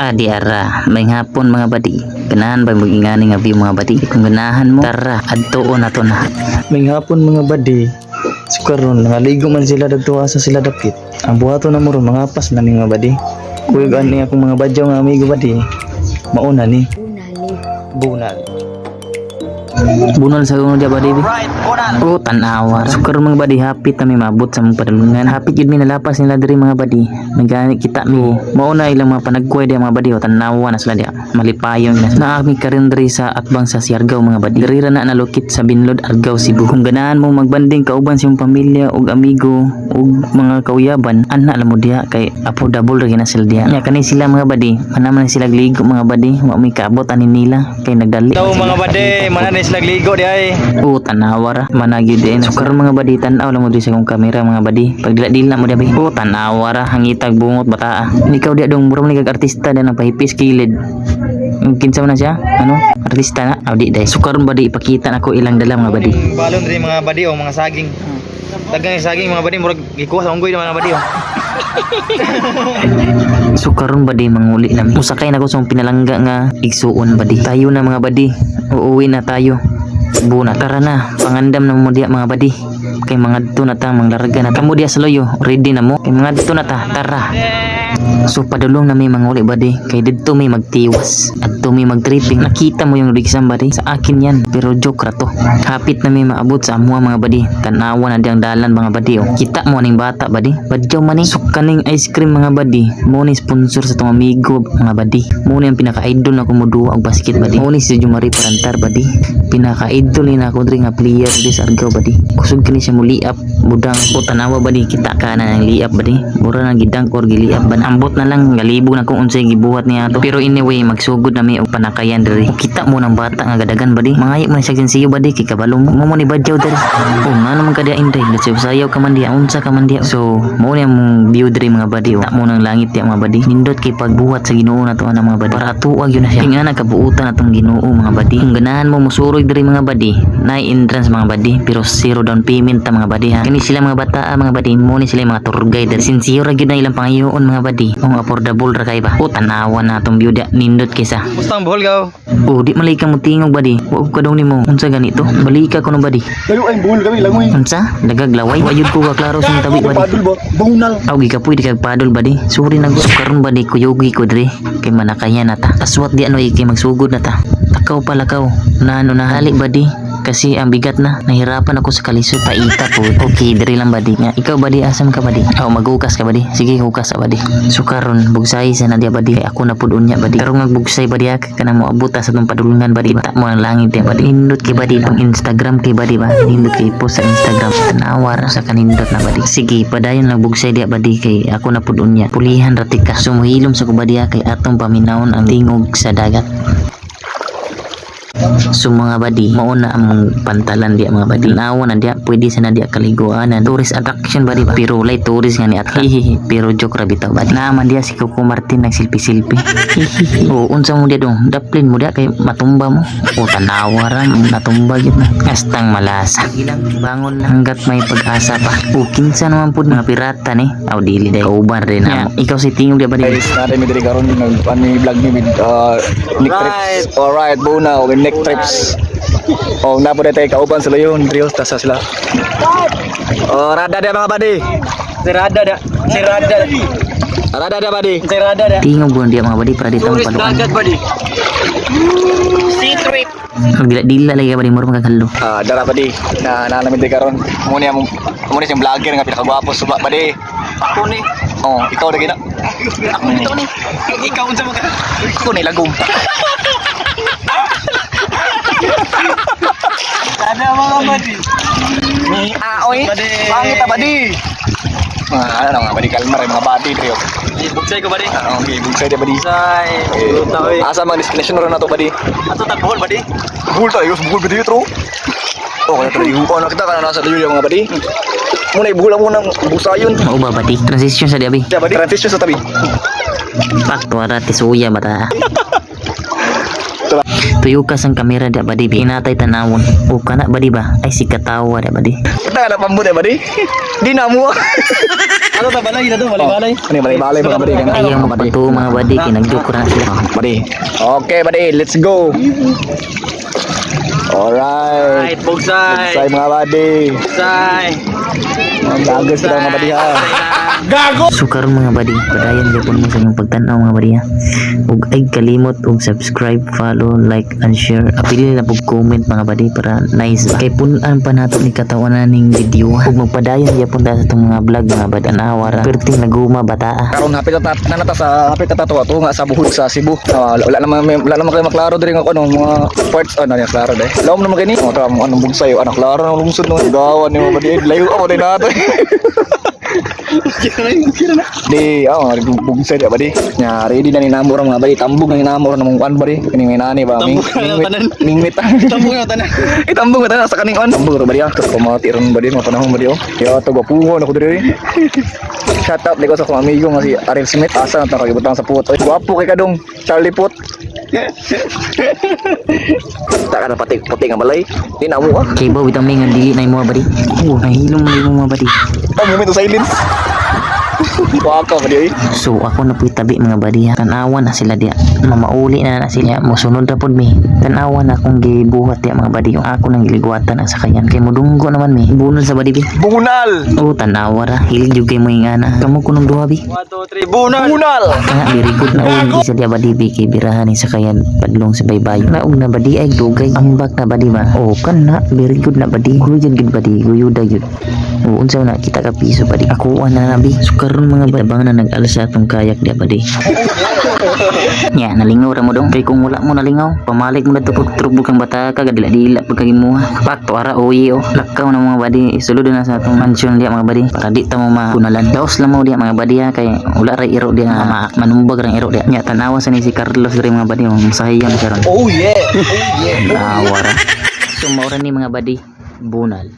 Adi ara, maayong hapon, mga badi. Ganahan ba mag-ingani nga view, mga badi? Kung ganahan mo, tara, adtuon na to na. Maayong hapon, mga badi. So karon nangaligo man sila dadto sa sila dapit. Ang buhaton na mo ron, mangapas na mi, mga badi. Kuyog ani akong mga badyaw nga amigo, badi. Mauna ni. Bunal. Bunal sa uno dia, badi bi. Oh, tanawa. So karon, mga badi, hapit na mi maabot sa among padulungan. Hapit yun mi nalapas nila diri, mga badi. Nagani kita mi. Mao na ilang mga panagkuay diya, mga badi. O, tanawa na sila diya. Malipayon na. Naa mi karon diri sa atbang sa Siargao, mga badi. Diri ra na nalukit sa Binlod, Argao, Cebu. Kung ganahan mo magbanding kauban sa imong pamilya ug amigo ug mga kauyaban, ana lang mo diha kay affordable ra gyud na sila diha. Nya kani sila, mga badi, mana man sila ligo, mga badi, wa mi kaabot ani nila kay nagdali. Daw, mga badi, mana ni sila ligo di ay. Oo, tanawa ra. Managyo din. So karon, mga badi, tan-aw lang mo diri sa akong kamera, mga badi. Pag dila-dila mo diha. Oo, tanawa ra, hangitag bungot bataa. Ikaw diha dong, mura man ni kag artista diha nang pahipis kilid. Kinsa man na siya? Ano? Artista na? Aw, di day. So karon, badi, ipakita nako ilang dala, mga badi. Balon diri, mga badi, o mga saging. Daghang saging, mga badi, murag gikuha sa unggoy mga badi oh. So karon, badi, manguli na mi. Musakay na ko sa akong pinalangga nga igsuon, badi. Tayo na, mga badi. Uuwi na tayo. Buna, tara na. Pangandam na mo diya, mga badi. Kay mangadto na ta, manglarga na ta. Kamo diya sa loyo, ready na mo. Kay mangadto na ta, tara. So padulong na mi manguli, badi, kay didto mi magtiwas at mi magtripping. Nakita mo yung rigsam, badi, sa akin yan, pero joke ra to. Hapit na mi maabot sa amuha, mga badi. Tanawa na diyang dalan, mga badi, oh. Kita mo aning bata, badi, badyaw man ni. So kaning ice cream, mga badi, mo ni sponsor sa tong amigo, mga badi. Mo ni ang pinaka-idol na kumuduwa og basket, badi. Mo ni si Jumari Parantar, badi. Pinaka-idol ni nako diri nga player diri sa Argao, badi. Kusog kini siya muliap budang o tanawa, badi. Kita ka na ng liap, badi. Mura na gidang or giliap ban. Ambot na lang galibog na kung unsay gibuhat niya to. Pero anyway, magsugod na mi og panakayan diri. O, kita mo ng bata nga gadagan, badi. Mangayo man siya sensiyo, badi, kay kabalo mo. Mo ni badyaw diri. O nga naman ka diya, inday. Sayaw ka man diya, unsa ka man diya. So mo ni among view diri, mga badi. O, kita mo ng langit diya, mga badi. Nindot kay pagbuhat sa Ginoo na to ana, mga badi. Para atuwag yun na siya. Ingana kabuutan atong Ginoo, mga badi. Kung ganahan mo musuroy diri, mga badi, na entrance, mga badi, pero zero down payment ta, mga badi, ha. Kani sila mga bata, ah, mga badi, mo ni sila yung mga tour guide diri. Sincere ra gyud na ilang pangayoon, mga badi. Kung affordable ra kay ba. O, tanawa na atong view diya, nindot kaysa. Kumusta ang buhol gaw? O, di malay ka mo tingog, badi. Wa ko kadong nimo. Unsa ganito? Balika ko no, badi. Layo ay buhol kami langoy. Unsa? Dagag laway. Wayud ko ka klaro sa tabi, badi. Padul ba? Bunal. Aw, gikapoy di kag padol, badi. Sorry na ko. Karon, badi, kuyugi ko diri kay manakayan na ta. Aswat di ano kay magsugod na ta. Takaw pa lakaw. Naano na hali, badi. Kasi ang bigat na, nahirapan ako sa kalisod, paita po. Okay, diri lang, badi. Nga, ikaw, badi, asam ka, badi? Aw, maghukas ka, badi. Sige, hukas sa badi. So karon bugsay sa na diya, badi. Kay ako na pud unya, badi. Karon nga bugsay, badi, ha, kana mo abot ta sa tong padulungan, badi. Kita mo ang langit diya, badi. Nindot kay badi pang Instagram kay badi ba. Nindot kay post sa Instagram. Tanawar sa kanindot na, badi. Sige, padayon lang bugsay diya, badi, kay ako na pud unya. Pulihan ra tika. So muhilom sa ko, badi, ha, kay atong paminawon ang tingog sa dagat. So mga badi, mauna ang pantalan diya, mga badi. Nawa na diya, pwede sa na diya kaliguanan. Tourist attraction, badi ba? Pero walay tourist nga ni at hihihi. Pero joke ra bitaw, badi. Naaman diya si Coco Martin nagsilpi-silpi. Hihihi. O unsa mo diya dong? Daplin mo diya kay matumba mo. O, tanawa ra, natumba gyud na. Astang malasa. Sige lang, bangon lang hanggat may pag-asa pa. O kinsa naman pud mga pirata ni? Aw, dili day. Kauban rin na. Ikaw si tingog diya, badi. Guys, natin mi diri karon nag ano yung vlog ni with Nick Trips. Alright, Buna with Nick Trips. Oh, na po tayo kauban sila yun, Drios ta sa sila. Oh, rada dia mga badi. Sirada da. Sirada. Rada dia badi. Sirada da. Tingog mo diya, mga badi, para dito ang paluan. Badi. Sea trip. Magdila-dila lagi ka, badi, mura magkakalo. Ah, dara badi. Na na namin diri karon. Mo ni among mo ni siyang vlogger nga pinakagwapo sa badi. Ako ni. Oh, ikaw na gina. Ako nito ni. Ikaw unsa man ka? Ako ni lagom. Kada mga badi. Ah, oy. Pangit ta badi. Ah, ano nga badi, kalma ra mga badi diri. Oh. Bugsay ko, badi. Ah, okay, bugsay dia badi. Bugsay. Eh, asa man destination ra na to, badi? Ato tag buhol, badi. Buhol tayo, buhol badi tro. Oh, kaya tayo. Oh, nakita ka na nasa layo yung mga badi. Muna ibuhol mo ng busayon. Mao ba, badi? Transition sa diabi. Ya, badi. Transition sa tabi. Pak, tuwara tisuya bata. Tula. Tuyukas ang kamera da, badi. Pinatay tanawon. O kana, badi ba? Ay si katawa da, badi. Kita na pambut eh, badi. Di na mo. Ano ta balay na to, balay-balay. Ano balay-balay mga badi kana. Ayaw magpatuo, mga badi, kay nagjoke na sila. Badi. Okay, badi, let's go. Alright. Bugsay. Bugsay, mga badi. Bugsay. Mga vloggers sila, mga badi ha. So karon, mga badi, padayon gyapon mo sa inyong pagtan-aw, mga badi ha. Ug ay kalimot og subscribe, follow, like and share. Apili na pug comment, mga badi, para nice ba. Kay pun-an pa nato ni katawanan ning video. Ug magpadayon gyapon ta sa atong mga vlog, mga badi, anawa ra. Perting naguma bataa. Karon hapit na na ta sa hapit na ta to nga sa Buhod sa Cebu. Ah, wala naman kayo maklaro diri nga kuno mga parts ano niya klaro dai. Lawom naman kini. Mo ta mo anong bugsay ano klaro na lungsod no. Gawan ni mga badi layo ako din nato. Di, oh, bugsay di ba di? Nya ready na ni namo ra, mga badi, tambog na ni namo ra namong kuan ba di. Kini may nani ba? Tambog na tanan. Mingwit. Tambog na tanan. Itambog na tanan sa kaning on. Tambog ra ba di ah. Tapos pamati ron ba di mga panahon ba di oh. Ya to gwapuhon ako diri. Shout out ko sa akong amigo nga si Ariel Smith. Asa na ta kagibutang sa puot. Oy, gwapo kay kadong Charlie Puth. Ta ka na pati puti nga balay. Di na mo ah. Kay ba bitang may nga dili na imo, badi. Oh, nahilom na imo, mga badi. Oh, moment of silence. Waka ba di oy. So ako na pu'y tabi, mga badi ha. Tanawa na sila diya. Mamauli na na sila. Musunod na pod mi. Tanawa na akong gibuhat diya, mga badi. Ako nang giligwatan ang sakayan. Kay mudunggo naman mi. Bunol sa badi bi. Bunal. Oh, tanawa ra. Hilig jud kay mo yung ana. Kamo kunong duha bi. 1, 2, 3, bunal. Bunal. Nga, very good na uli sa diya, badi bi. Kay birahan ni sakayan. Padlong sa baybayo. Naog na badi ay dugay. Ambak na badi ba. Oh, kana. Very good na badi. Guyod gud badi. Guyuda yun. O unsa na kita ka piso badi. Ako na nabi. So karon, mga badi, bang na nag-alsa atong kayak diya, badi. Nya, nalingaw ra mo dong. Kay kung wala mo nalingaw, pamalik mo na to pagtrubo kang bata ka, gadila-dila pag kagimuha. Pakto ara uyi oh. Lakaw na, mga badi, isulod na sa atong mansion diya, mga badi. Para di ta mo makunalan. Daos lang mo diya, mga badi ha, kay wala ra iro diya, manumbag ra ang iro diya. Nya, tanawa sa ni si Carlos diri, mga badi, oh, masahiya mo siya ron. Oh yeah. Oh yeah. Tanawa ra. So maura ni, mga badi, bunal.